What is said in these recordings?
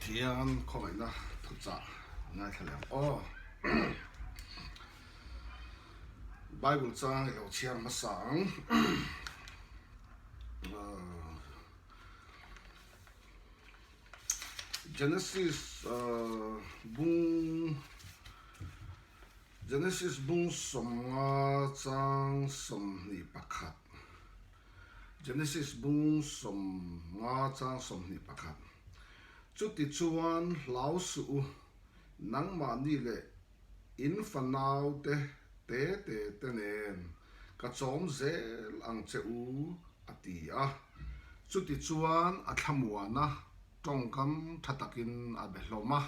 Pathian khawngaihna thuchah ngaithla leh ang aw. Bible chang i lo chhiar hmasa ang. Genesis bung Genesis bung 50 chang 21 Genesis bung 50 chang 21 Chutichuan hlau suh u, nangmahni leh in fanaute te te te nen ka chawm zel ang che u, a ti a. Chutichuan a thlamuana tawngkam tha takin a be hlawm a,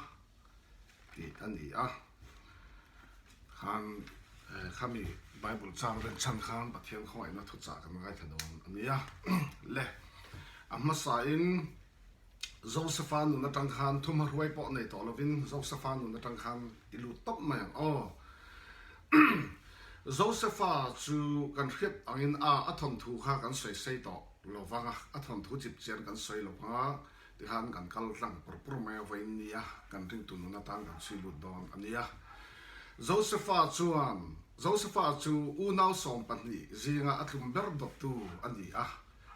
tih a ni a. Khan khami Bible chang ren chhan khan Pathian khawngaihna thuchah kan ngaithla dawn a ni a. Le, a hmasain Josefa nun atang khan thumha hruai pawh nei tawh lovin Josefa nun atang khan i lut tawp mai ang aw. Josefa chu kan hriat angin a a thawnthu kha kan sawi sei tawh lo vang a, a thawnthu chip chian kan sawi lo vang a, tikhan kan kal tlang pur pur mai a vawiin nia kan ringtu nun atan kan chhui lut dawn a nia. Josefa chuan Josefa chu unau 12 zinga a tlum ber dawttu a ni a.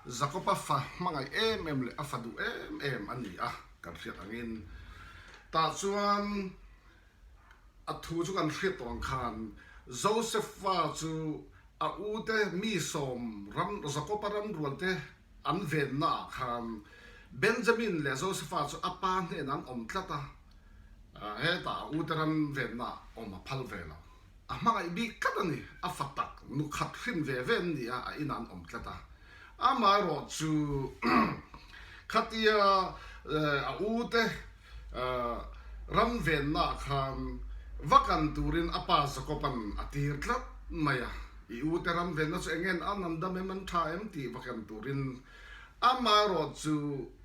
Jakob-a fa hmangaih em em leh a fa duh em em a ni a, kan hriat angin. Tah chuan a thu chu kan hriat tawh ang khan Joseph-a chu a ute mi sawm ram Jakob-a ramrualte an venna ah khan Benjamin leh Joseph-a chu a pa hnenah an awm tlat a, hetah a ute ram venna ah awm a phal ve lo. A hmangaih bik tlat a ni, a fa tak nu khat hrim ve ve an ni a, a inah an awm tlat a. Amaherawh chu khatia a u te ram venna ah khan va kan turin a pa Jakob-a'n a tir tlat mai a, i u te ram venna chu eng nge an an dam em an tha em tih va kan turin. Amaherawh chu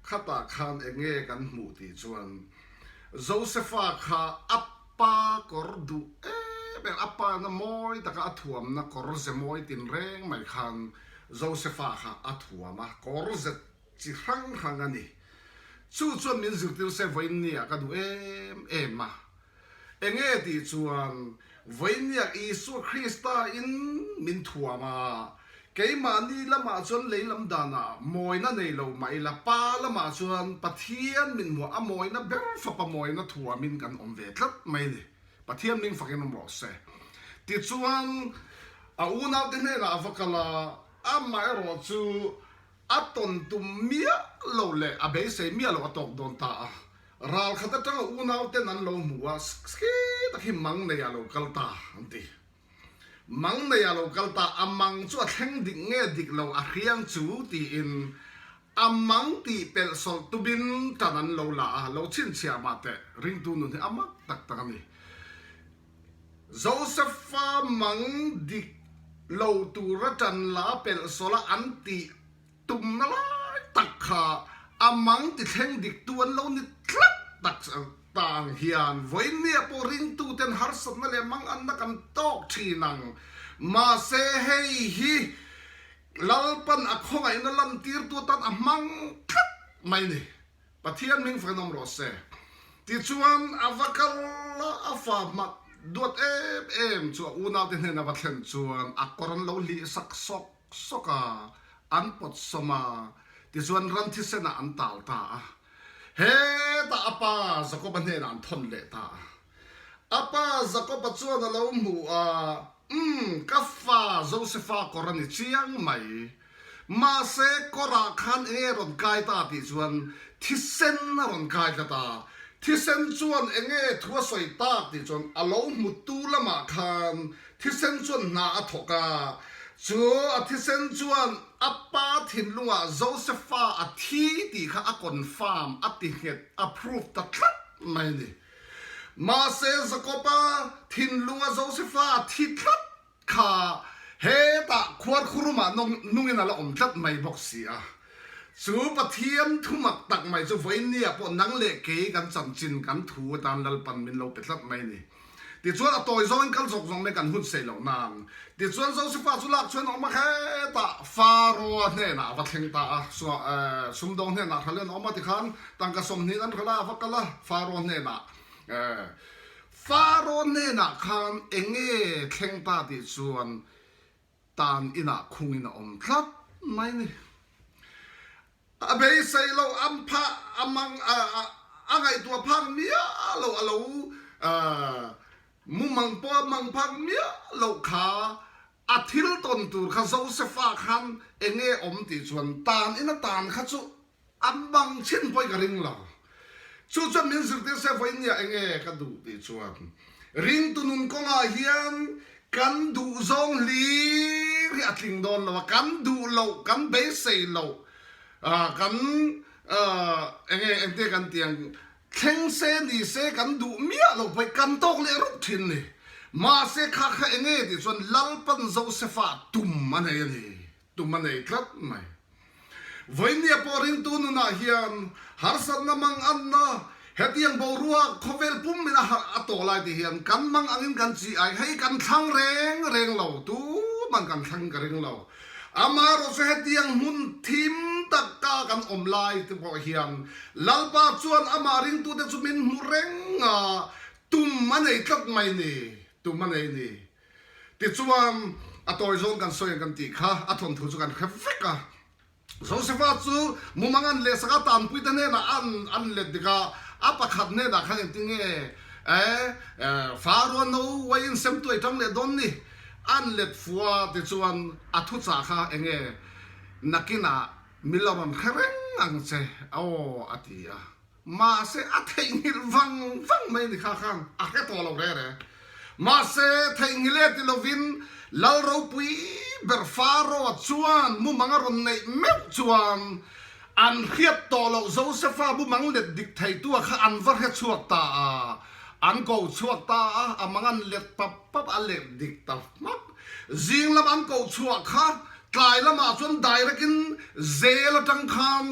khatah khan eng nge kan hmuh tih chuan Josefa kha a pa kawr duh em em, a pa na mawi taka a thuamna kawr ze mawi tinreng mai khan Josefa kha a thuam a, kawr ze chi hrang hrang a ni. Chu chuan min zirtir se vawiinniah ka duh em em a. Enge tih chuan vawiinniah Isua Krista in min thuam a, Keimahni lamah chuan lei lam danah mawina nei lo mah ila, Pa lamah chuan Pathian min hmuah a mawina ber fapa mawina thuamin kan awm ve tlat mai a ni. Pathian ming fakin awm rawh se. Tichuan, a unaute hnenah a va kal a, amah erawh chu a tawn tum miah lo leh a beisei miah lo a tawk dawn ta a. Ral khat atanga unauten an lo hmu a, khi tak hi mang neiah a lo kal ta an ti. Mang nei a lo kal ta, a mang chu a thleng dik nge dik lo a hriang chu tiin a mang tih pelh sawlh tumin tan an lo la a, lo chhinchhiah mah teh ringtu nun hi a mak tak tak a ni. Joseph-a mang dik lo tura tan la pelh sawlh a an tih Tumna lai tak kha a mang ti thleng diktu an lo ni tlat tak ta ang hian vawiinnia pawh ringtuten harsatna leh manganna kan tawk thin ang. Mahse hei hi Lalpan a khawngaihna lantirtu atan a hmang tlat mai ni. Pathian hming fakin awm rawh se. Tichuan a va kal a, a fa hmak duat em em chu a unaute hnena va thlen chuan a kawr an lo hlih sak sawk sawk a, an pawt sawm a, tichuan ram thisenah an tal ta a. Hetah a pa Jakoba hnenah an thawn leh ta a. A pa Jakoba chuan a lo hmu a, Umm, ka fa Josefa kawr a ni chiang mai. Mahse, kawrah khan eng nge rawn kai ta tih chuan thisen a rawn kai tlat a. Thisen chuan eng nge thu a sawi tak tih chuan a lo hmutu lamah khan thisen chuan hna a thawk a. Chu a thisen chuan a pa thinlungah Josefa a thi tih kha a confirm, a ti nghet, a prove ta tlat mai a ni. Mahse, Jakoba thinlunga Josefa a thi tlat Kha hetah khuarkhurumah nungin a la awm tlat mai bawk si a. Chu Pathian thu mak tak mai chu vawiinniah pawh nang leh kei kan chanchin kan thu atan Lalpan min lo pe tlat mai a ni. Tichuan a tawi zawngin kal zawk zawng mai kan hun sei loh nan. Tichuan Josefa chu lak chuan a awm a, hetah Faroa hnenah a va thleng ta a, sumdawng hnenah hralh in a awm a tikhan tangka 20 an hralh a, a va kal a Faroa hnenah. Faroa hnenah khan enge thleng ta tih chuan tan inah khungin a awm tlat mai ni. A beisei lo an phah a mang a ngaihtuah phak miah lo a lo mumang pawh a mang phak miah loh kha a thil tawn tur kha Josefa khan enge awm tih chuan tan in a tan kha chu a mang chin pawhin ka ring lo. Chu chuan min zirtir se vawiin nia enge ka duh tih chuan ringtu nun kawngah hian kan duh zawng hlir hi a tling dawn lo a, kan duh loh, kan beisei loh, kan enge engte kan tih ang thleng se ni se kan duh miah loh pawhin kan tawk leh rup thin ni. Mahse kha kha enge tih chuan Lalpan Josefa tum a nei a ni. Tum a nei tlat mai. Vawinia pawh ringtu nunah hian harsatna mang anna hetiang boruak khawvel pum in a harh a tawh lai ti hian kan mang angin kan chi ai hei kan thlang reng reng lo tuman kan thlang ka ring lo. Amaherawh chu hetiang hmun thim tak ka kan awm lai te pawh hian Lalpa chuan amah ringtute chu min hmu reng a, tum a nei tlat mai ni, tum a nei ni. Tichuan, a tawi zawng kan sawi ang kan tih kha a thawnthu chu kan hre vek a. Josefa chu mumang an lehsak a, tanpuite hnenah an an let dik a, a pakhat hnenah khan engtin nge eh Faroa no uaiin semtuai tang leh dawn ni? An let fu a, tichuan a thuchah kha enge nakinah mi lo rawn hre reng ang che aw a ti a. Mahse a theihnghilh vang vang mai ni kha khan a hre tawh lo re re. Mahse theihnghilh e ti lovin Lal ropui ber Pharaoh chuan mumang a rawn neih meuh chuan an hriat tawh loh Josefa mumang let dik theitua kha an va hre chhuak ta a, an ko chhuak ta a, a mang an let pap pap a let dik ta hmak. Zing lam an koh chhuah kha tlai lamah chuan direct in zel atang khan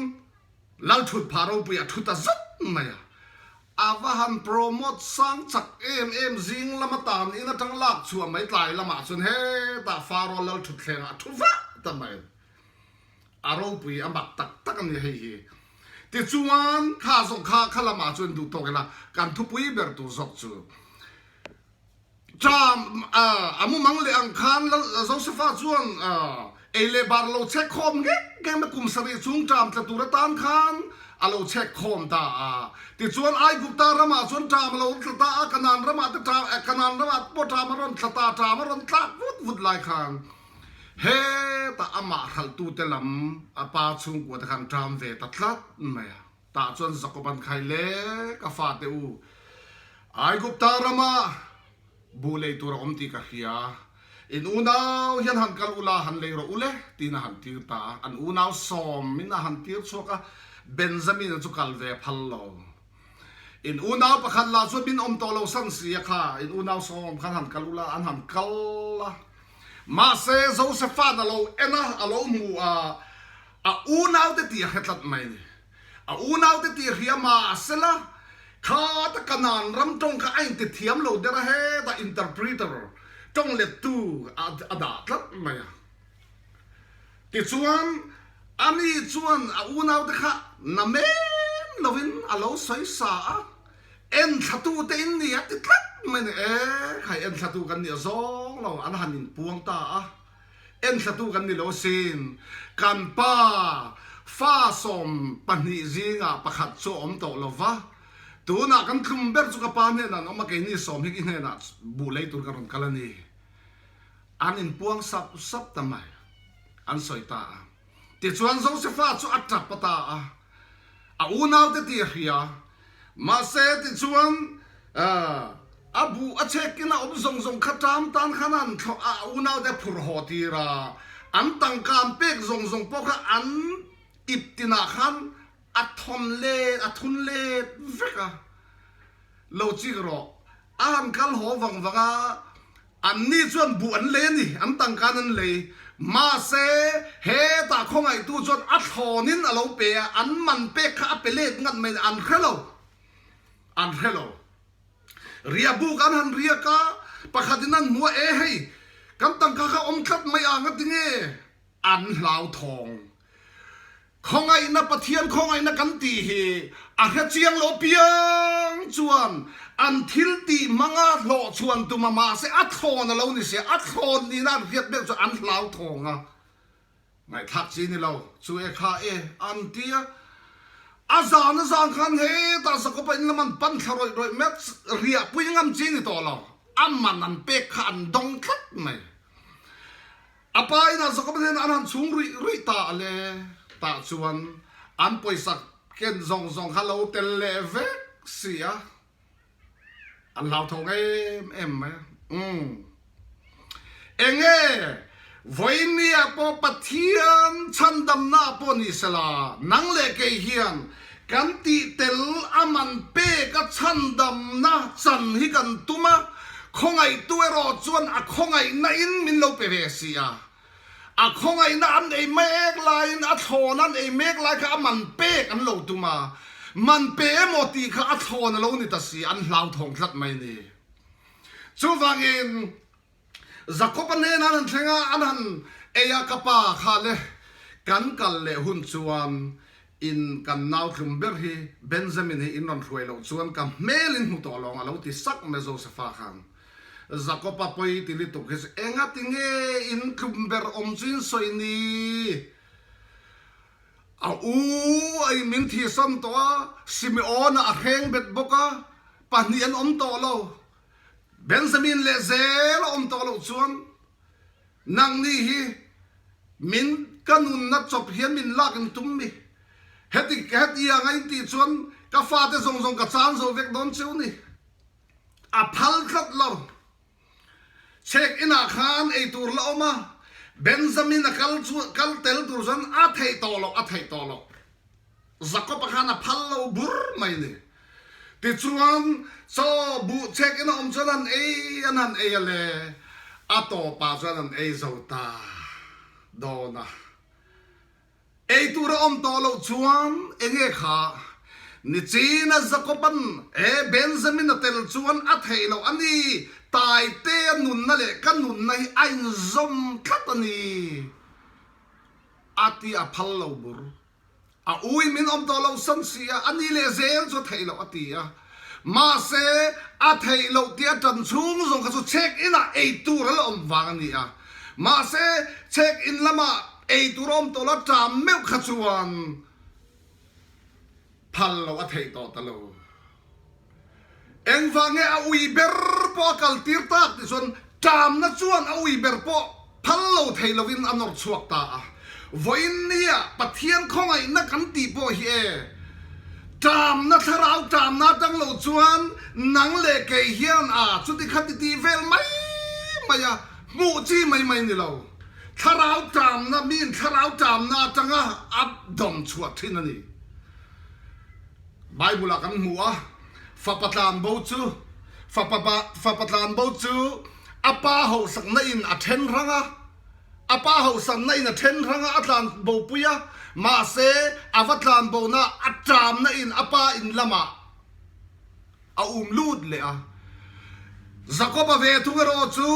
Lal thut phah ropui a thu ta zat mai a, a va han promote sang chak em em zing lama tan in atang lak chhuah mai tlai lamah chuan hetah Faro lal thut thlengah a thu vah ta mai. A ropui a mak tak tak a ni hei hi. Tichuan kha zawng kha kha lamah chuan duh tawk ila kan thupui ber tur zawk chu Ṭam a mumang leh ang khan Josefa chuan ei leh bar lo chhek khawm ngek ngek mai kum sarih chung ṭam tla tur atan khan a lo chhek khawm ta a. Tichuan Aigupta ramah chuan ṭam a lo tla ta a, Kanaan ramah te ṭam, Kanaan ramah pawh ṭam a rawn tla ta, ṭam a rawn tlak vut vut lai khan hetah amah hralhtute lam a pa chhungkua te khan ṭam ve ta tlat mai a. Tah chuan Jakob an khai le, ka fate u, Aigupta rama buh lei tur a awm tih ka hria. In unau hian han kal ula, han lei rawh u le, tiin a han tir ta a. An unau sawmin a han tir chhuak a, Benjamin-a chu kal ve phal lo. In unau pakhat lah chuan min awm tawh lo san si a kha, in unau sawm khan han kal ula, an han kal a. Mahse, Josepha'n a lo en a, a lo hmu a, A unaute tih a hre tlat mai ni. A unaute tih hria mahsela, kha ta Kanaan ram tawng kha a inti thiam lo der a, hetah interpreter, tawng lettu a dah tlat mai a. Tichuan, ani chuan a unaute kha na men lovin a lo sawi sa a, Enthlatute in ni a ti tlat mai ni. E, khai enthlatu kan nih a zawng lo, an han inpuang ta a. Enthlatu kan ni lo asin. Kan pa fa 12 zingah pakhat chu a awm tawh lo va, tunah kan tlum ber chu ka pa hnenah an awm a, keini sawm hi i hnenah buh lei tur ka rawn kal a ni. An inpuang sap sap ta mai, an sawi ta a. Tichuan Josefa chu a tap a ta a, a unaute tih a hria. Mahse tichuan a buh a chhekin a awm zawng zawng kha ṭam tan khan an thlawh a, a unaute a phur haw tir a, an tangka an pek zawng zawng pawh kha an ip tinah khan a thawn let, a thun let vek a. Lo chik rawh, a han kal haw vang vang a, Anni chuan buh an lei a ni, an tangkan an lei. Mahse, hetah khawngaihtu chuan a thlawnin a lo pe a, an man pek kha a pe let ngat mai a ni, an hre lo. An hre lo. Riah buk an han riak a, pakhatin an hmu a, E hei, kan tangka kha awm tlat mai ang a ti nge? An hlauthawng. Khawngaihna, Pathian khawngaihna kan tih hi a hre chiang lo piang chuan an thil tih hmanga hlawhchhuan tum a, mahse a thlawn a lo ni sia, a thlawn nihna an hriat ber chuan an hlauthawng a. Ngaihthlak chi ni lo, chu e kha e, an ti a. A zan a zan khan hetah Jakob-a in lam an pan thla rawih rawih mai a, riahpui ngam chi ni tawh lo, a man an pek kha an dawng tlat mai. A pa inah Jakob-a hnenah an han chhung ruih ruih ta a le, tah chuan an pawisa ken zawng zawng kha lo tel leh vek si a. An hlauthawng em em mai a. Umm. Enge vawinia pawh Pathian chhandamna pawh ni sela, nang leh kei hian kan tih tel a man pek a chhandamna chan hi kan tum a, khawngaihtu erawh chuan a khawngaihna in min lo pe ve si a. A khawngaihna an ei mek laiin a thlawn an ei mek lai kha a man pek an lo tum a, man pe emaw tih kha a thlawn a lo ni ta si, an hlauthawng tlat mai ni. Chuvangin Jakob-a hnenah an han thleng a, an han ei a, ka pa kha le kan kal leh hun chuan in kan nau tlum ber hi Benjamin hi in rawn hruai loh chuan ka hmel in hmu tawh lawng a lo ti sak mai Josefa khan. Jakob-a pawi ti lutuk hi chu enga ti nge in tlum ber awm chu in sawi ni? A u a in min thihsan tawh a, Simeon-a a hreng bet bawk a, pahnih an awm tawh lo. Benjamin leh zel a awm tawh loh chuan nangni hi min ka nunna chawp hian min lak in tum mi? Heti hetianga in tih chuan ka fate zawng zawng ka chan zo vek dawn cheu ni. A phal tlat lo. Chhek inah khan ei tur la awm a, Benjamin a kal chu kal tel tur chuan a theih tawh loh a theih tawh loh. Jakob-a khan a phal lo bur mai ni. Tichuan chaw buh chhek in a awm chuan an ei an han ei a le, a tawpah chuan an ei zo ta dawn a. Ei tur a awm tawh loh chuan enge kha Nichina Jakob-a'n he Benjamin a tel chuan a theih loh a ni, Taitea nunna leh ka nunna hi a inzawm tlat a ni a ti a phal lo bur. A ui min awm tawh loh san si a, a ni leh zel chu a theih loh a ti a. Mahse, a theih loh tih a tan chhung zawng kha chu check in-ah ei tur a la awm vang a ni a. Mahse, check in lamah ei tur a awm tawh lo a ṭam meuh kha chuan phal loh a theih tawh ta lo. Engvang nge a ui ber pawh a kal tir tak tih chuan ṭamna chuan a ui ber pawh phal lo thei lovin a nawr chhuak ta a. Vawiin nia Pathian khawngaihna kan tih pawh hi e, ṭamna thlarau ṭamna atang lo chuan nang leh kei hian a chuti kha ti tih vel mai mai a, hmuh chi mai mai ni lo. Thlarau ṭamna, miin thlarau ṭamna atanga a dawm chhuah ṭhin a ni. Bible ah kan hmu a, fapa tlanbo chu fapa fapa tlanbo chu a pa hauhsakna in a then hrang a, a pa hauhsakna in a then hrang a, a tlanbo pui a, mahse a va tlanbo na a ṭamna in a pa in lamah a um lut leh a. Jakob-a ve thung erawh chu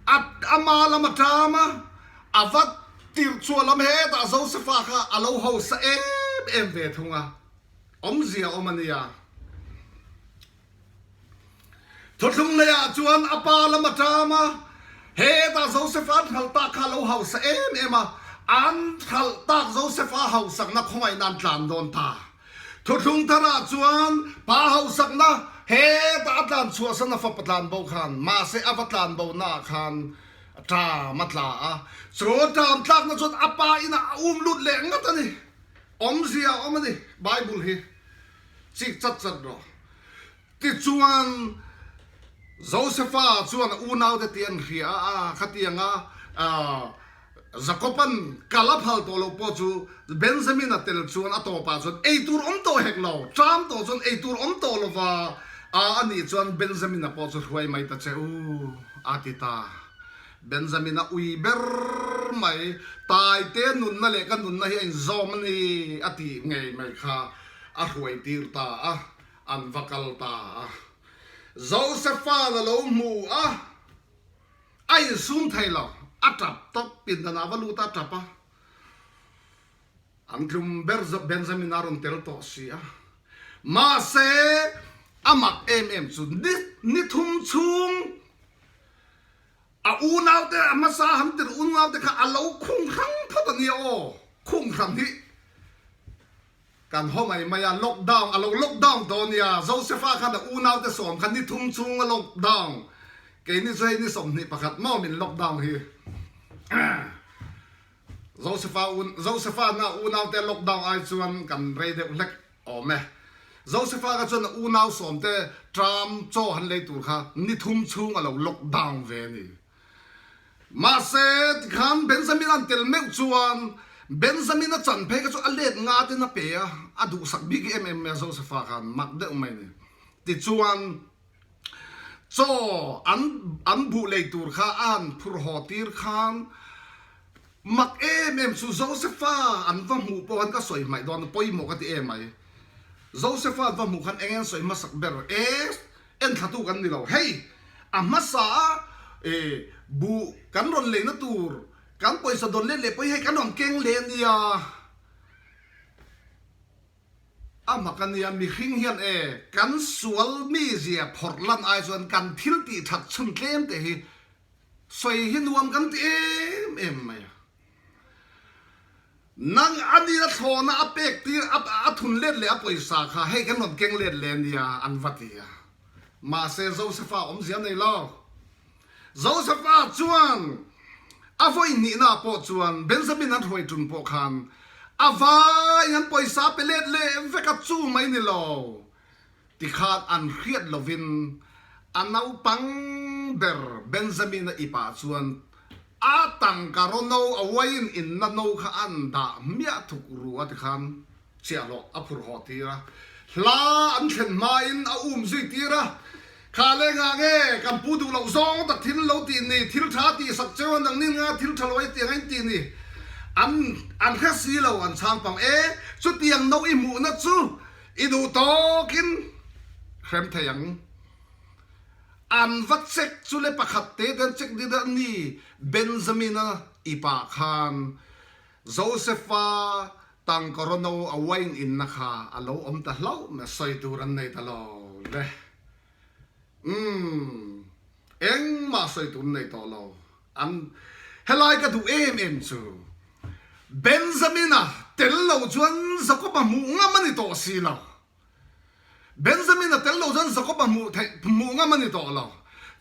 a ama lam a ṭam a, a va tirh chhuah lam hetah Josefa kha a lo hausa em em ve thung a, awmzia awm a nia. Thuthlung leiah chuan a pa lam a ṭam a, hetah Josefa an hralh tak kha a lo hausa em em a, an hralh tak Josefa hausakna khawngaihna an tlan dawn ta. Thuthlung tharah chuan pa hausakna hetah a tlan chhuahsan a fapa tlan bo khan, mahse a va tlan bo naah khan ṭam a tla a, chu ṭam tlakna chuan a pa inah a um lut leh ngat a ni. Awmzia a awm a ni, Bible hi chik chat chat rawh. Tichuan, Josefa chuan a unaute tih an hria a, khatianga Jakoban kal a phal tawh loh pawh chu Benjamin-a tel chuan a tawpah chuan ei tur awm tawh hek lo, ṭam tawh chuan ei tur awm tawh lova a nih chuan Benjamin-a pawh chu hruai mai ta che u, a ti ta. Benjamin-a ui ber mai, Taite nunna leh ka nunna hi a inzawm a ni, a tih ngei mai kha a hruai tir ta a. An va kal ta a. Josepha'n a lo hmu a, a insum thei lo, a tap tawp, pindanah va lut a, a tap a. An tlum ber Benjamin a rawn tel tawh si a. Mahse, a mak em em chu ni ni thum chhung a unaute a hmasa han tirh unaute kha a lo khung hrang phawt a nia aw, khung hrang hi kan haw mai mai a, lockdown a lo lockdown tawh a nia, Josepha khan a unaute sawm kha ni thum chhung a lockdown, keini chu hei ni 21 maw min lockdown hi. Josepha un Josepha na unaute lockdown ai chuan kan rei deuh hlek awm e. Josepha kha chuan a unau sawmte tram chaw han lei tur kha ni thum chhung a lo lockdown ve a ni. Mahse tikhan Benjamin an tel meuh chuan Benjamin a chan phei kha chu a let nga ten a pe a, a duhsak bik em em mai a Josepha khan mak deuh mai a ni. Tichuan Chaw an an buh lei tur kha a han phur haw tir khan mak em em chu Josepha an va hmuh pawh khan ka sawi hmaih dawn a pawimawh ka ti em mai. Josepha an va hmuh khan eng eng sawi hmasak ber e enthlatu kan ni lo. Hei a hmasa a e buh kan rawn leina tur kan pawisa dawn let leh pawh hi hei kan rawn keng leh a nia. A mak a nia, mihring hian e, kan sual mizia phawrh lan ai chuan kan thil tih that chhun tlem te hi sawi hi nuam kan ti em em mai a. Nang a nina thlawna a pek tir a thun let leh a pawisa kha hei kan rawn keng let leh nia an va ti a. Mahse Josepha awmzia nei lo. Josepha chuan a vawi hnihna pawh chuan Benjamin an hruai ṭun pawh khan a vai an pawisa pe let leh vek a, chu mai ni lo tikhan an hriat lovin a naupang ber Benjamin-a ipah chuan a tangka raw no a uaiin inna no kha an dah hmiah thuk ru a tikhan Chiahhlawh a phur haw tir a, hla an thlen hmain a um zui tir a, Kha le ngah nge kan pu duh loh zawng tak thil lo tih ni, thil tha tih sak cheu a nang nin nga thil tha lo ai tiang a in tih ni, an an hre si lo an chhang pang e, chutiang no i hmuhna chu i duh tawkin hrem thei ang. An va check chu le pakhat te te an check dih deuh a ni, Benjamin-a i pa khan Joseph-a Tangkarono a wine inna kha a lo awm ta hlauh mai, sawi tur an nei ta lo le. Umm, engmah sawi tur an nei tawh lo. An, helai ka duh em em chu, Benjamin-a tel lo chuan Jakob-a hmuh ngam a ni tawh si lo. Benjamin a tel lo chuan Jakob a hmuh theih hmuh ngam a ni tawh lo.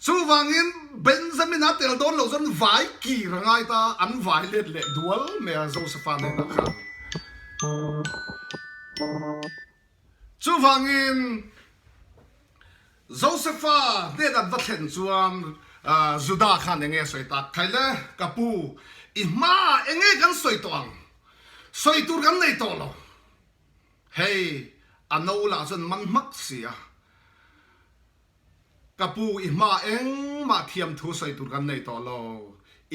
Chuvangin Benjamin a tel dawn lo chuan vai kir a ngai ta, an vai let leh dual mai a Josepha hnenah khan. Chuvangin Josepha hnen an va thlen chuan Judah khan enge a sawi tak? Khai le, ka pu, i hmaah enge kan sawi tawh ang? Sawi tur kan nei tawh lo. Hei, a no lah chuan man hmak si a. Ka pu, i hma engmah thiam thu sawi tur kan nei tawh lo.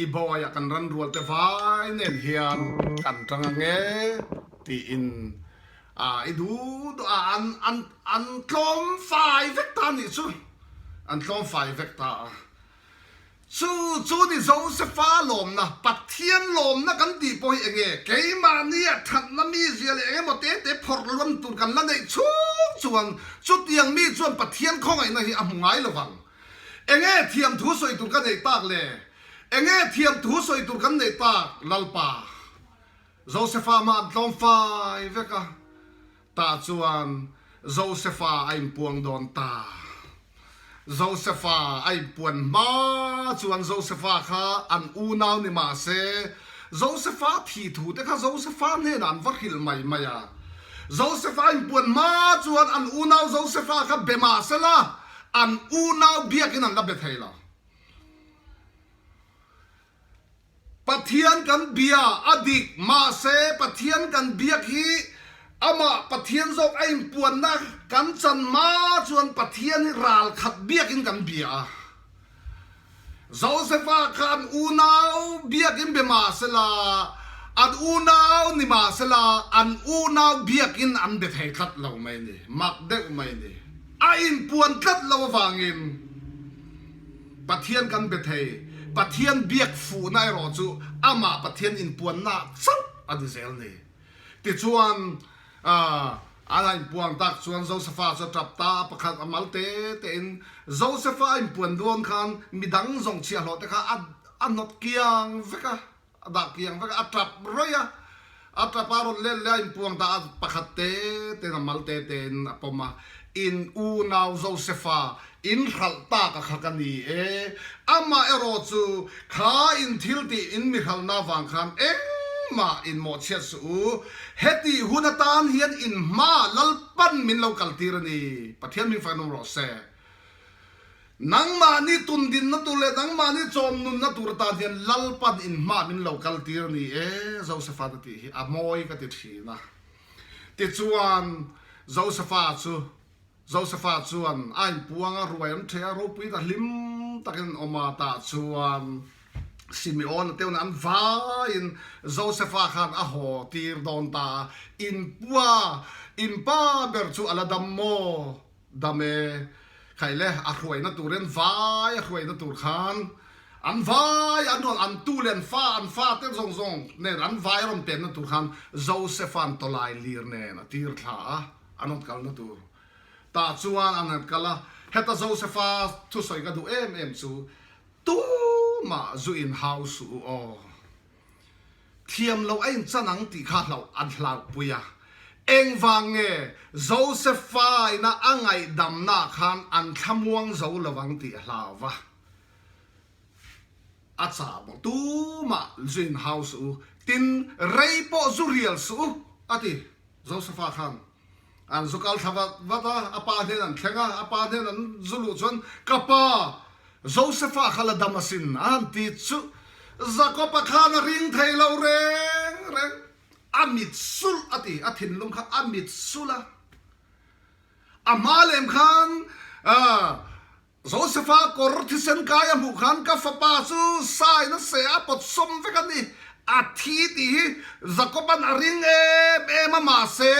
I bawiah kan ran rual te vai nen hian kan tang ang e, tiin a i duh duh a, an an an tlawm fai vek ta a nih chu. An tlawm fai vek ta a. Chu chu ni Josepha lawmna, Pathian lawmna kan tih pawh hi enge? Keimahnia thatna mizia leh engemaw te te phawrh luan tur kan la neih chhung chuan chutiang mi chuan Pathian khawngaihna hi a hmu ngai lo vang. Enge thiam thu sawi tur ka neih tak le? Enge thiam thu sawi tur kan neih tak? Lalpa, Josepha mah an tlawm fai vek a. Tah chuan Josepha a inpuang dawn ta. Josepha a inpuan hma chuan Josepha kha an unau ni mah se, Josepha thi thu te kha Josepha hnenah an va hrilh mai mai a. Josepha a inpuan hma chuan an unau Josepha kha be mah sela, an unau biakin an la be thei lo. Pathian kan bia a dik, mahse Pathian kan biak hi amah Pathian zawk a inpuanna kan chan hma chuan Pathian hi ral khat biakin kan bia a. Josepha kha an unau biakin be mahsela, an unau ni mahsela an unau biakin an be thei tlat lo mai a ni, mak deuh mai a ni. A inpuan tlat lo avangin Pathian kan be thei. Pathian biak fuhna erawh chu amah Pathian inpuanna chauh a ni zel ni. Tichuan, an a inpuang tak chuan Josefa chu a tap ta a, pakhat a mal te tein Josefa a inpuan dawn khan midang zawng chhiahhlawh te kha a hnawt kiang vek a. A dah kiang vek a, a tap rawih a, a tap a rawn let leh a inpuang ta a, pakhat te tein a mal te tein a pawm a, in unau Josefa in hralh tak a kha ka ni e, amah erawh chu kha in thil tih in mi hralhna avang khan engmah in mawhchhiat suh u, heti hun atan hian in hma Lalpan min lo kaltir a ni, Pathian hming fak nawm rawh se. Nangmahni tundinna tur leh nangmahni chawmnunna tur atan hian Lalpan in hma min lo kal tir a ni e, Josefa te tih hi a mawi ka ti thin a. Tichuan, Josefa chu, Josefa chuan a inpuang a, ruai an ṭheh a, ropui ta hlim takin an awm a, tah chuan Simeon-a te an vaiin Josefa khan a haw tir dawn ta a, in pua, in pa ber chu a la dam maw? Dam e, khai le, a hruaina turin vai a hruaina tur khan an vai an rawn an tu leh an fa an fa te zawng zawng nen an vai a rawn penna tur khan Joseph-a'n tawlai lir nen a tir thla a, an rawn kalna tur tah chuan an han kal a. Heta Joseph-a thusawi ka duh em em chu tumah zu inhau suh u aw. Thiam loh a inchan ang tih kha hlauh an hlauhpui a. Engvang nge Josepha ina a ngaihdamna khan an thlamuang zo lo ang tih a hlau va. A chah bawk. Tumah zu inhau suh u, tin rei pawh zu rial suh u, a ti Josepha khan. An zu kal thla vat vat a, a pa hnen an thleng a, a pa hnen an zu luh chuan, Ka pa, Josefa kha la dam asin, a han ti chu. Jakob-a khan a ring thei lo reng reng, a mit sulh a ti, a thinlung kha a mit sulh a. A hma lem khan, Josefa kawr thisen kai a hmuh khan ka fapa chu sain a seh a pawt sawm vek a ni. A thi tih hi Jakoba'n a ring em em a, mahse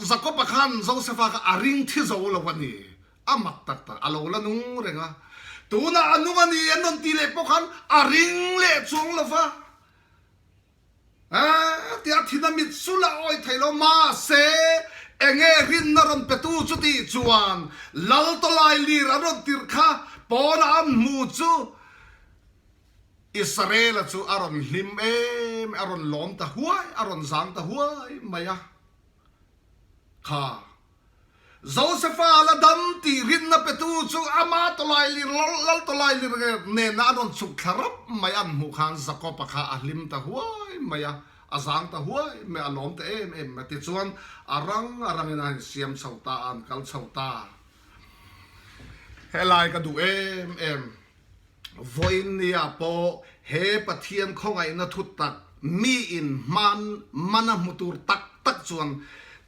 Jakoba khan Josefa kha a ring thi zo lo a ni. A mak tak tak, a lo la nung reng a. Tunah a nung a ni an rawn ti leh pawh khan a ring leh chuang lo va. Aa tia thin a mit sul a awi thei lo mahse enge rinna rawn petu chu tih chuan lal tawlai lir an rawn tirh kha pawnah an hmu chu Israela chu a rawn hlim em a rawn lawm ta huai a rawn zang ta huai mai a kha. Josefa la dam tih rinna petu chu ama tawlai lir lal tawlai lir nena an rawn chhuk thla rap mai an hmuh khan Jakob-a kha a hlim ta huai mai a, a zang ta huai mai a, a lawm ta em em mai. Tichuan a rang a rangin a insiam chho ta a, an kal chho ta. Helai ka duh em em. Vawiin nia pawh he Pathian khawngaihna thu tak miin hman mana hmu tur tak tak chuan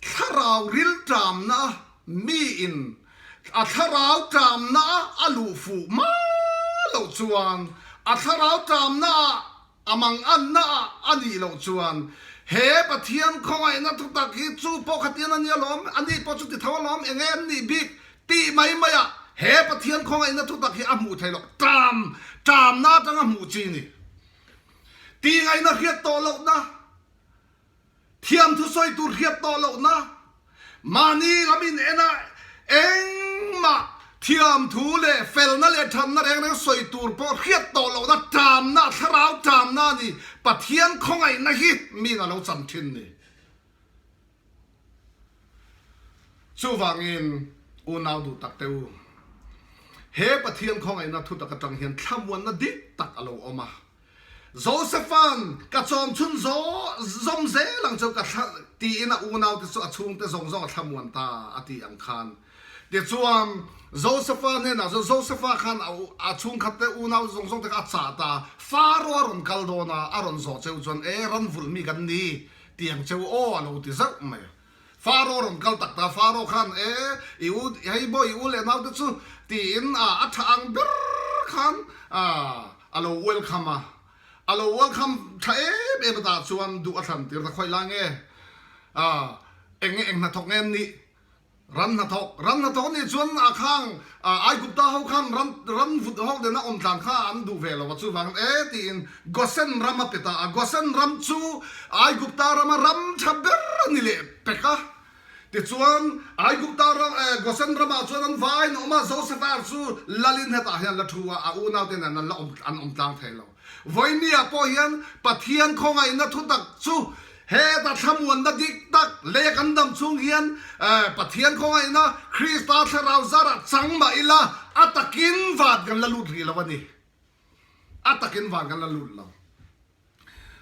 thlarau rilṭamna miin a thlarau ṭamna a luh fuh hma loh chuan a thlarau ṭamna ah A manganna ah a nih loh chuan he Pathian khawngaihna thu tak hi chu pawh khatian a ni alawm, a ni pawh chu ti tho alawm, eng nge an nih bik tih mai mai ah he Pathian khawngaihna thu tak hi a hmuh theih loh, ṭam ṭamna atanga hmuh chi ni. Tihngaihna hriat tawh lohna. Thiamthu sawi tur hriat tawh lohna, mahni lam in en a engmah thiamthu leh felna leh thatna reng reng sawi tur pawh hriat tawh lohna ṭamna, thlarau ṭamna a ni. Pathian khawngaihna hi miin a lo chan ṭhin ni. Chuvangin unau duh tak te u, he Pathian khawngaihna thutak aṭang hian thlamuanna dik tak a lo awm a. Josepha'n, Ka chawm chhun zawm zel ang chu ka thla, tiin a unaute chu a chhungte zawng zawng a thlamuan ta a tih ang khan. Tichuan, Josepha hnenah chuan Josepha khan a chhungkhatte unau zawng zawng te kha a chah ta, Faro a rawn kal dawn a, a rawn zawh cheu chuan, E, ran vulh mi kan ni, ti ang cheu aw a lo ti zauh mai. Faro rawn kal tak ta, Faro khan e i u hei maw i u leh naute chu tiin a a tha ang ber khan a a lo welcome a, a lo welcome tha em em a tah chuan duh a thlan tir ta khawi lai nge a eng nge eng hnathawk nge an nih. Ram hnathawk, Ram hnathawk nih chuan a khang Aigupta ho khan ram ram vut ho nena awm tlan kha an duh ve lo a, chuvangin e tiin Gosen ram a pe ta a, Gosen ram chu Aigupta rama ram tha ber a ni leh pek a. Tichuan Aigupta ram Gosen ramah chuan an vaiin a awm a, Joseph-a chu lalin hetah hian la thu a, a unaute nen an la awm an awm tlang thei lo. Vawinia pawh hian Pathian khawngaihna thutak chu heta thlamuanna dik tak lei kan dam chhung hian Pathian khawngaihna Krista thlarau zarah chang mah ila a takin van kan la lut rih lo a ni. A takin van kan la lut lo.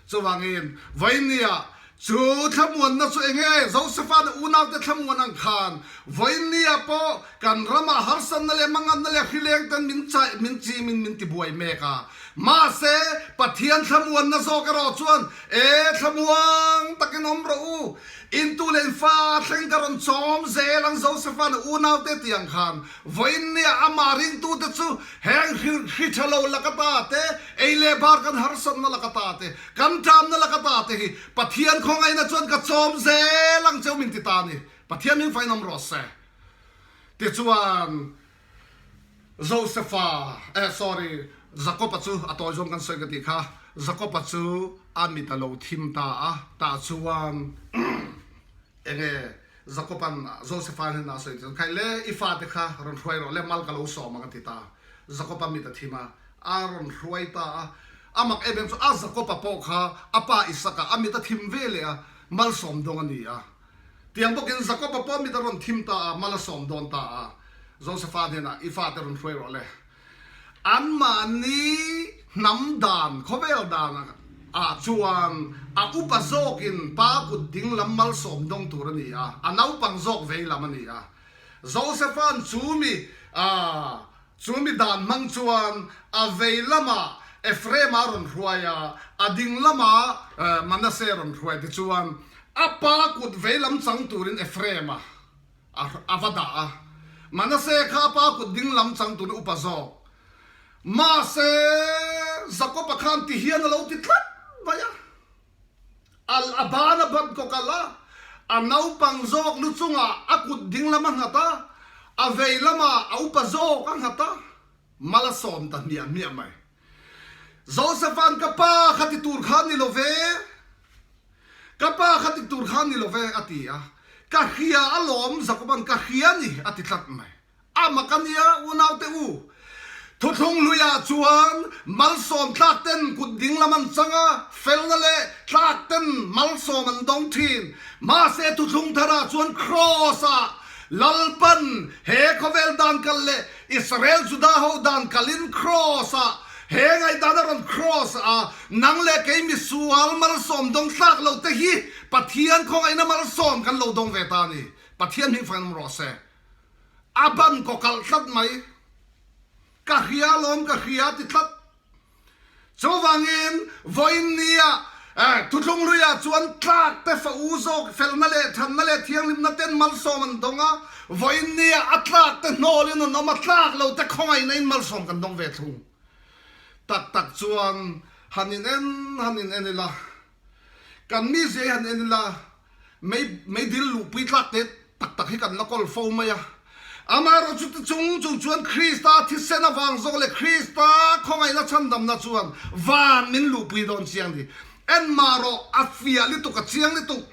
Chuvangin Vawinia chu thlamuanna chu enge Josepha-na unaute thlamuan ang khan Vawinia pawh Kan ramah harsatna leh manganna leh hrileng ten min chaih, min chimin min tibuai mek a. Mahse, Pathian thlamuanna zawk erawh chuan, E thlamuang takin awm rawh u, intu leh infa thleng ka rawn chawm zel ang Josepha leh unaute tih ang khan, vawiin nia amah ringtute chu heng hri tha lo laka ta te, ei leh bar kan harsatna laka ta te, kan ṭamna laka ta te hi Pathian khawngaihna chuan ka chawm zel ang cheu min ti ta a ni. Pathian hming fain awm rawh se. Tichuan, Josefa, eh sorry, Jakoba chu a tawi zawng kan sawi ka tih kha, Jakoba chu a mit a lo thim ta a, tah chuan enge Jakoba'n Josefa hnenah a sawi chuan, Khai le, i fate kha rawn hruai rawh le, mal ka lo sawm ang a ti ta. Jakoba mit a thim a, a rawn hruai ta a. A mak em em chu a Jakoba pawh kha a pa Isaka a mit a thim ve leh a, malsawm dawng a ni a. Tiang bawkin Jakoba pawh mit a rawn thim ta a, mal a sawm dawn ta a. Josefa hnenah, I fate rawn hruai rawh le. Anmahni hnam dan, khawvel dan ah chuan a upa zawkin pa kut ding lam malsawm dawng tur a ni a, a naupang zawk vei lam a ni a. Josefa'n chu mi ah Chu mi dan hmang chuan a vei lamah Ephraim a rawn hruai a, a ding lamah Manasseh a rawn hruai. Tichuan, a pa kut vei lam chang turin Ephraim a a va dah a, Manasseh kha a pa kut ding lam chang turin upa zawk. Mahse, Jakob-a khan ti hian a lo ti tlat mai a. Al a ban a bat kawk al a, a naupang zawk lu chungah a kut ding lam a nghat a, a vei lamah a upa zawk a nghat a, mal a sawm ta hmiah hmiah mai. Joseph-a'n ka pa kha ti tur kha ni lo ve, ka pa kha ti tur kha ni lo ve a ti a, ka hria alawm Jakob-a'n ka hria ni a ti tlat mai. A mak a nia, unaute u. Thuthlung hluiah chuan malsawm tlak ten kut ding lam an chang a, felna leh tlak ten malsawm an dawng thin. Mahse thuthlung tharah chuan Kraws-ah Lalpan he khawvel dan kal leh Israel Juda ho dan kalin Kraws-ah he ngaihdan a rawn Kraws a, nang leh kei misual malsawm dawng tlak lo te hi Pathian khawngaihna malsawm kan lo dawng ve ta a ni. Pathian hming fang rawh se. A ban kaw kalh tlat mai. Ka hria alawm ka hria ti tlat. Chuvangin vawiin nia thuthlung luiah chuan tlak te fa u zawk felna leh thanna leh thianghlimna ten malsawm an dawng a, vawiin nia a tlak te hnawlin an awm a, tlak lo te khawngaihna in malsawm kan dawng ve thung. Tak tak chuan han in en han in en ila, kan mizia hi han en ila, Mei meidil luhpui tlak te tak tak hi kan la kawl fo mai a. Amaherawh chuti chung chung chuan Krista thisen avang zawk leh Krista khawngaihna chhandamna chuan van min luhpui dawn chiang ni. Enmah rawh a fiah lutuk a chiang lutuk.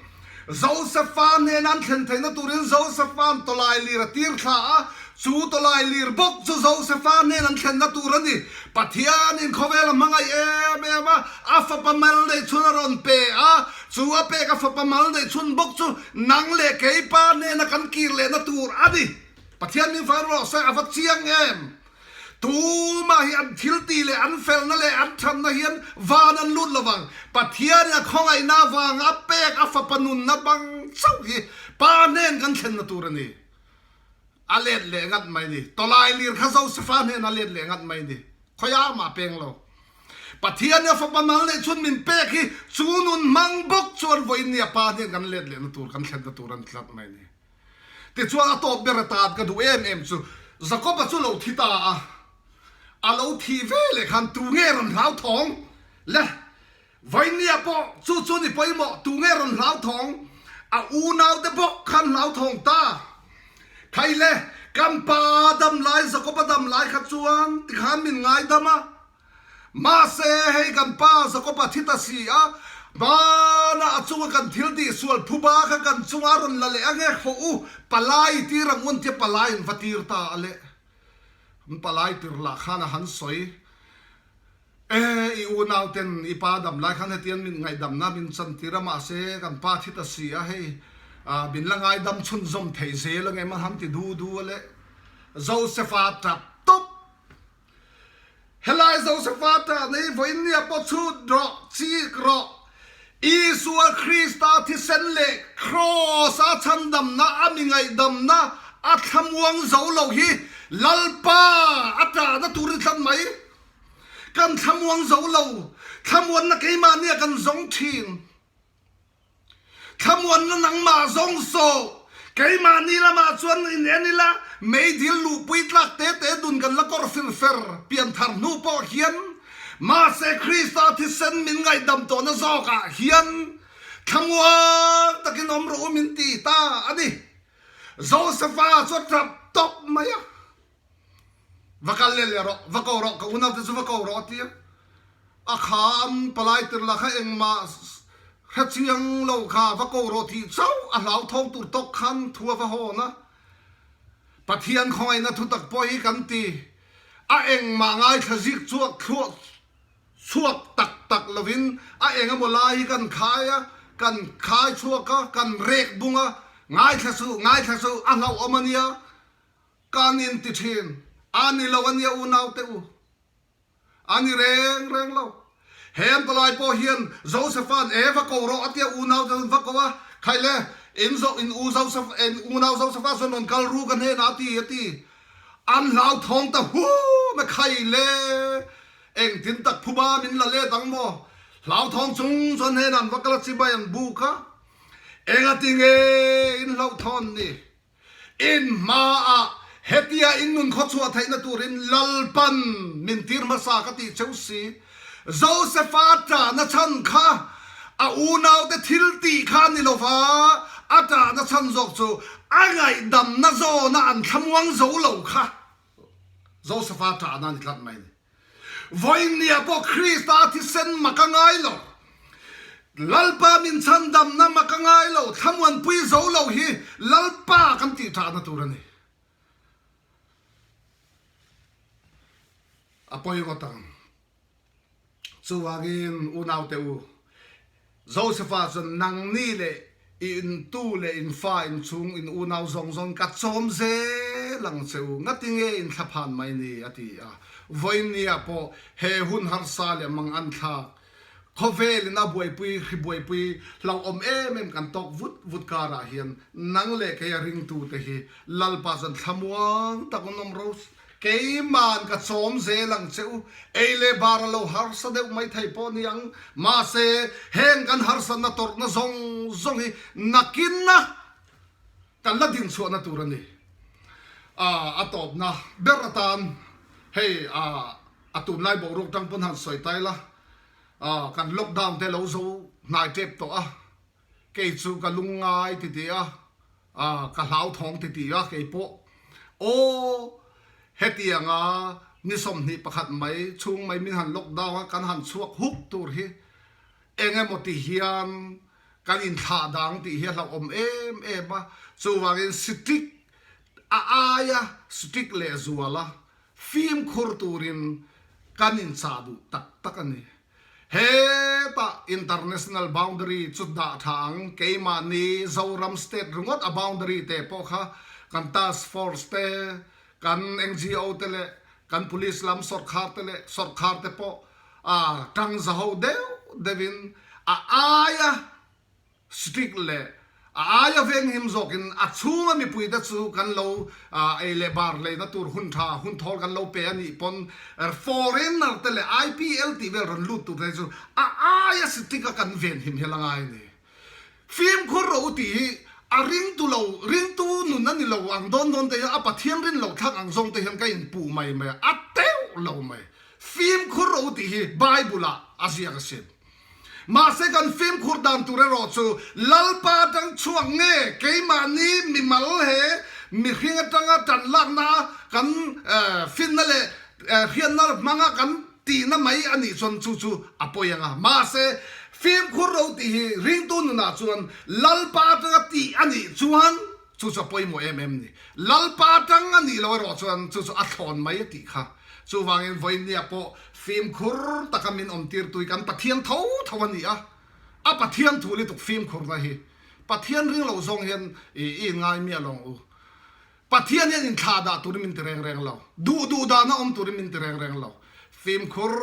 Josepha hnena an thlen theihna turin Josepha'n tawlai lir a tir thla a, chu tawlai lir bawk chu Josepha hnen an thlenna tur a ni. Pathianin khawvel a hmangaih em em a, a fapa mal neih chhun a rawn pe a, Chu a pek a fapa mal neih chhun bawk chu nang leh kei pa hnena kan kir lehna tur a ni. Pathian min fai rawh se, a va chiang em? Tumah hi an thil tih leh an felna leh an thanna hian van an lut lovang. Pathianin a khawngaihna avanga a pek a fapa nunna bang chauh hi pa hnen kan thlenna tur a ni. A let leh ngat mai ni. Tawlai lir kha Josefa hnenah a let leh ngat mai ni. Khawiah mah peng lo. Pathian a fapa mal neih chhun min pek hi chu nun hmang bawk chuan vawiin nia pa hnen kan let lehna tur, kan thlenna tur a ni tlat mai ni. Tichuan a tawp ber atan ka duh em em chu Jakoba chu lo thi ta a, a lo thih ve leh khan tu nge rawn hlauthawng le? Vainia pawh chu chu ni pawimawh, tu nge rawn hlauthawng? A unaute bawk khan hlauthawng ta. Khai le, kan pa dam lai Jakob a dam lai kha chuan tikhan min ngaidam a. Mahse, hei kan pa Jakob a thi ta si a, hmanah a chunga kan thil tih sual phuba kha kan chunga a rawn la leh ang e, hawh u, palai i tir ang u an tia palai an va tir ta a le. An palai tir lah khan a han sawi. E, i unau ten i pa dam lai khan hetiang min ngaihdamna min chan tir a, mahse kan pa thi ta si a, hei min la ngaidam chhunzawm thei zel ang em a han ti du du a le. Joseph-a tap tawp. Helai Joseph-a tah nei vawiin nia pawh chhut rawh, chik rawh. Isua Krista thisen leh Kraws-a chhandamna a mi ngaihdamna a thlamuang zo lo hi Lalpa a tahna tur i thlan mai. Kan thlamuang zo lo. Thlamuanna keimah nia kan zawng thin. Thlamuanna nangmah zawng sawh. Keimahni lamah chuan in en ila, meidil luhpui tlak te te dun kan la kawr fir fer pianthar hnu pawh hian, mahse Krista thisen min ngaihdam tawhna zawkah hian thlamuang takin awm rawh u min ti ta a ni. Josepha chu a tap tawp mai a. Va kal leh leh rawh, va ko rawh, ka unaute chu va ko rawh a ti a. A kha an palai tir lah kha engmah hre chiang lo kha va ko rawh tih chauh a hlauthawng tur tawk khan thu a va hawn a. Pathian khawngaihna thutak pawh hi kan ti a engmah ngaithla zik chuak thluah chhuak tak tak lovin a eng emaw lai hi kan khai a, kan khai chhuak a, kan rek bung a, ngaithla suh, ngaithla suh, a hlauhawm a nia. Kan in ti thin. A ni lo a nia unau te u. A ni reng reng lo. He an palai pawh hian Josepha'n e va ko rawh a tia unau te chuan va ko a, khai le, in zo in u Joseph in unau Josepha chuan rawn kal ru ka hnenah a ti a ti. An hlauthawng ta hu mai khai le, engtin tak phuba min la let ang maw? Hlauthawng chung chuan hnenah an va kal a chibai an buk a, engatinge in hlauhthawn ni? In hmaah hetia in nun khawchhuah theihna turin Lalpan min tir hmasa ka tih cheu si. Josepha ṭahna chhan kha a unaute thil tih kha a ni lo va, a ṭahna chhan zawk chu a ngaihdamna zawna an thlamuang zo lo kha Josepha ṭahna a ni tlat mai a ni. Vawinia pawh Krista thisen mak a ngai lo. Lalpa min chhandamna mak a ngai lo. Thlamuanpui zo lo hi Lalpa kan tih ṭahna tur a ni. A pawi ngawt ang. Chuvangin unaute u, Josepha chuan nangni leh i intu leh in fa in chhung in unau zawng zawng ka chawm zel ang che u, ngatinge in thlaphan mai ni? a ti a. Vawinia pawh he hun harsa leh mang an thlak khawvelin a buaipui hri buaipui hlauhawm em em kan tawk vut vut karah hian nang leh kei a ringtute hi Lalpa chuan thlamuang tak un awm ro Keiman ka chawm zel ang che u, ei leh bar a lo harsa deuh mai thei pawh ni ang, mahse heng kan harsatna tawrhna zawng zawng hi nakinna kan la dinchhuahna tur a ni. A tawpna ber atan hei a tunlai boruak tang pawn han sawi ta ila, kan lockdown te lo zo hnai tep tawh a, Kei chu ka lungngai ti ti a, ka hlauthawng ti ti a kei pawh. Aw, hetianga ni 21 mai chhung mai min han lockdown a, kan han chhuak huk tur hi eng emaw ti hian kan inthlah dang tih hi a hlauhawm em em a. Chuvangin strict a aia strict lehzuala fimkhur turin kan inchah duh tak tak a ni. Hetah international boundary chu dah tha ang, keimahni Zoram state ringawt a boundary te pawh kha kan task force te, kan NGO te leh kan police lam sawrkhar te leh sawrkhar te pawh a tang zaho deuh deuhin a aia Strict leh a aia venghim zawkin a chhunga mipuite chu kan lo ei leh bar leina tur hun tha, hun thawl kan lo pe a nih pawn foreigner te leh IPL tih vel rawn lut tur te chu a aia strict a kan venhim hial a ngai a ni. Fimkhur rawh u tih hi a ringtu lo, ringtu nun a ni lo ang dawn dawn te hian a Pathian rin loh thlak ang zawng te hian ka inpuh mai mai a, a teuh lo mai. Fimkhur rawh u tih hi Bible ah a ziak asin. Mahse kan fimkhur dan tur erawh chu Lalpa atang chhuak nge keimahni mimal he Mihring atanga tan lakna kan finna leh hriatna hmanga kan tihna mai a nih chuan chu chu a pawi ang a. Mahse, fimkhur ro tih hi ringtu nunah chuan Lalpa atanga tih a nih chuan chu chu a pawimawh em em ni. Lalpa atang a nih loh erawh chuan chu chu a thlawn mai a tih kha. Chuvangin vawiinniah pawh fimkhur taka min awmtirtui kan Pathian tho tho a ni a. A Pathian thu lutuk fimkhurna hi Pathian ring lo zawng hian i inngai miah lo ang u. Pathian hian inthlah dah turin min ti reng reng lo. Duh duh dahna awm turin min ti reng reng lo. Fimkhur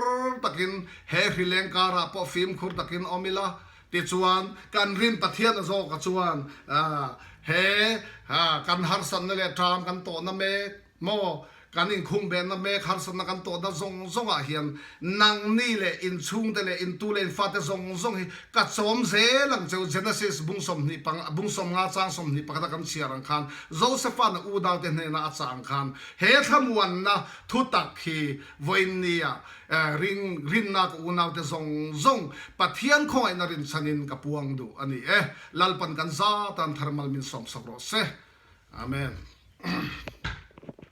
takin he hrileng karah pawh fimkhur takin awm ila, tichuan kan rin Pathian a zawka chuan he kan harsatna leh ṭam kan tawhna mek Maw, kan inkhung behna mek harsatna kan tawhna zawng zawngah hian nangni leh inchhungte leh intu leh infate zawng zawng hi ka chawm zel ang cheu. Genesis bung 20 bung 50 chang 21 a kan chhiar ang khan Josepha'n a unaute hnena a chah ang khan he thlamuanna thutak hi vawiinnia ring rinna ka unaute zawng zawng Pathian khawngaihna rinchhanin ka puang duh a ni e. Lalpan kan zatan tharmal min sawmsak rawh se. Amen.